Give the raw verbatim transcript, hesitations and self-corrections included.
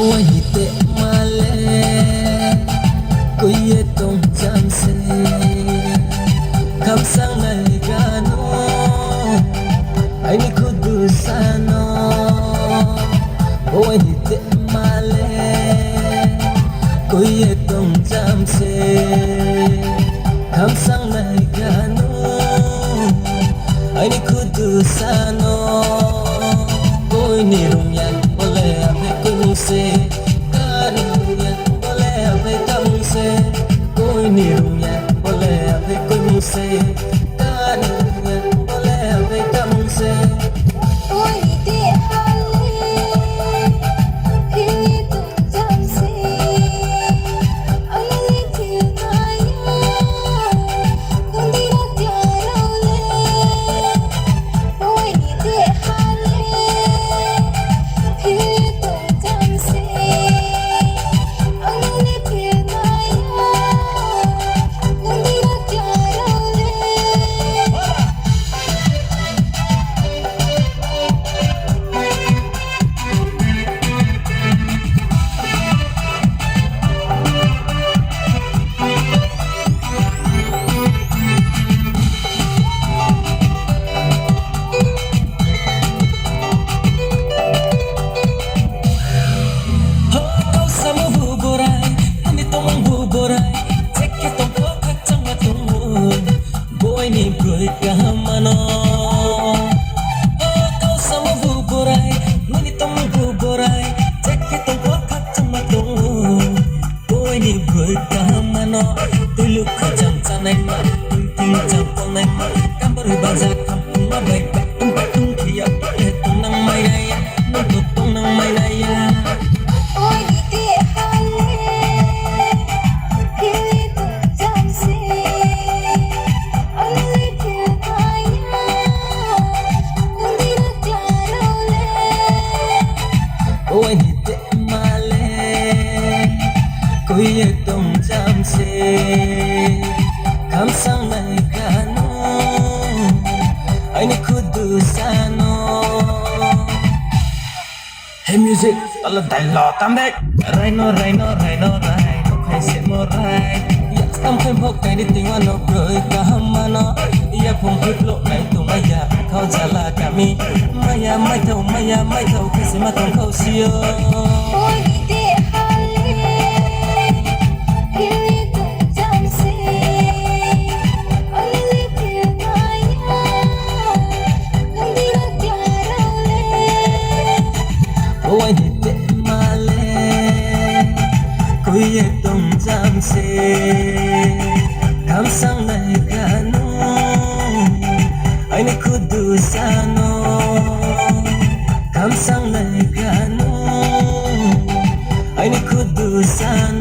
Oini te male kuye tong chamse, khamsang nai gano aini khudu sano. Oini te male kuye tong chamse, khamsang nai gano aini khudu sano. Koini rungya bole ape kumse, kani rungya bole ape kamse. Koini rungya bole ape kumse, kani rungya bole ape kamse. Koini te hale, hini tu Ho, kau samo bu borai, ani tomong bu borai, chekke tongko khakchangma tongo. Boini bwrwi kaham mano. O kau samo bu borai, nini tongmung bu borai, jekhe tongkho khakchangma tongo. Boini bwrwi kaham mano, twiluk khajang chanai ma, ting ting chang tongnai ma, kambarwi baja khampung ma bai, patung patung khiya, tongnang mai nai ya, nang tongnang mai nai ya. Oini te male kuye tong chamse, khamsang nai gano aini khudu sano. Hey music, ala dai lo tam dek. Raino, raino, raino, raino, khai se mo rai. Ya, tam khai bok kai ni tingwa no broi kaham mano. Ya, phung phut lo nai tong ya, khau jala kami. Maya, mai thau, maya, mai thau, khai se ma tong khau sio. Oi, de hale. Oini te male kuye tong chamse, khamsang nai gano aini khudu sano, khamsang nai gano aini khudu sano.